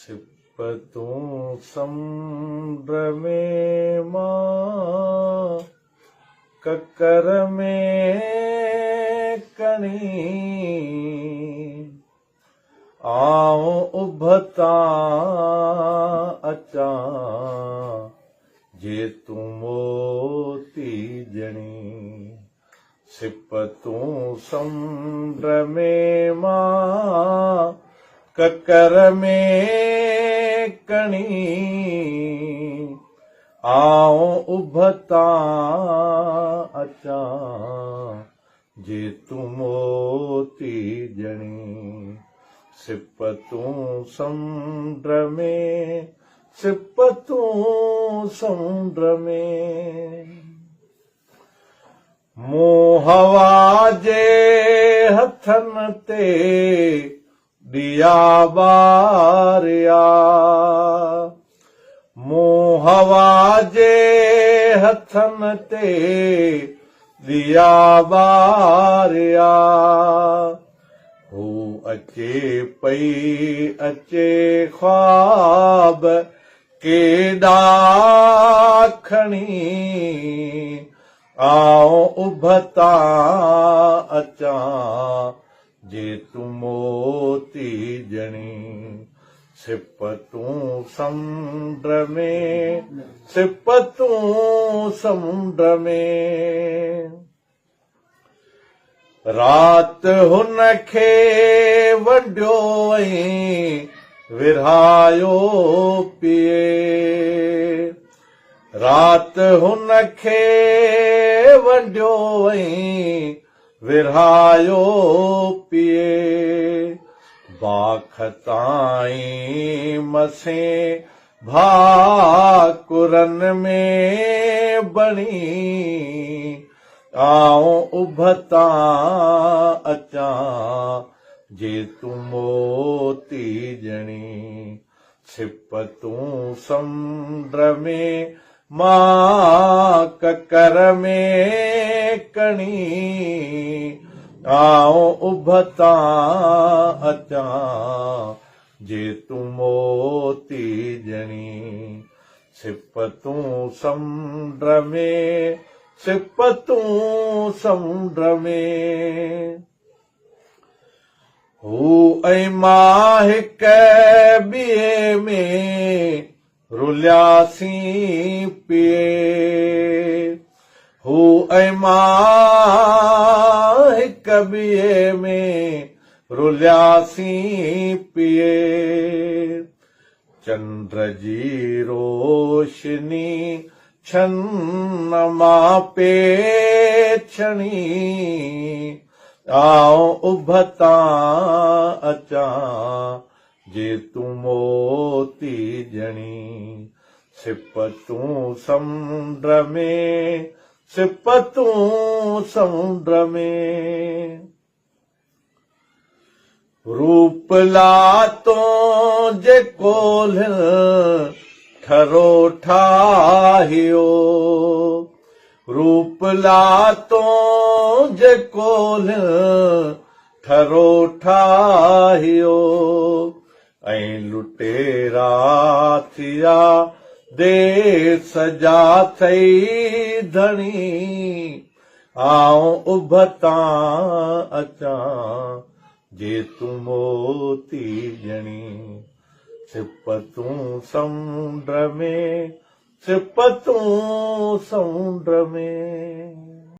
سپ تون سمنڊ ۾ مان ڪڪر ۾ ڪڻي آئون اڀ تان اچان جي تون موتي ڄڻي. سپ تون سمنڊ ۾ مان ڪڪر ۾ ڪڻي آئون اڀ تان اچان جي تون موتي ڄڻي. سپ تون سمنڊ ۾ سپ تون سمنڊ ۾. مون هوا جي هٿن تي ڏيئا ٻاريا. مون هوا جي هٿن تي ڏيئا ٻاريا. هو اچي پئي اچي خواب ڪيڏا کڻي آئون اڀ تان اچان جي تون موتي ڄڻي. سپ تون سمنڊ ۾، سپ تون سمنڊ ۾. رات هن کي ونڊيو ۽ ورهايو پيئي. رات هن کي ونڊيو ۽ ورهايو پيئي. باک تائين مسين ڀاڪرن ۾ بڻي. آئون اڀ تان اچان جي تون موتي ڄڻي. سپ تون سمنڊ ۾ مان ڪڪر ۾ ڪڻي. آئون اڀ تان اچان جي تون موتي ڄڻي. سپ تون سمنڊ ۾، سپ تون سمنڊ ۾. هو ۽ مان هڪ ٻئي ۾ رلياسين پئي. هو ۽ مان هڪ ٻئي ۾ رلياسين پئي. چنڊ جي روشني ڇن مان پئي ڇڻي، آئون اڀ تان اچان جي تون موتي ڄڻي. سپ تون سمنڊ ۾، سپ تون سمنڊ ۾. روپ لاتون جي ڪولهن ٺرو ٺاهيو. روپ لاتون جي ڪولهن ٺرو ٺاهيو. ۽ لٽيرا ٿيا ديس جا ٿئي ڌڻي. آئون اڀ تان اچان جي تون موتي ڄڻي. سپ تون سمنڊ ۾، سپ تون سمنڊ ۾.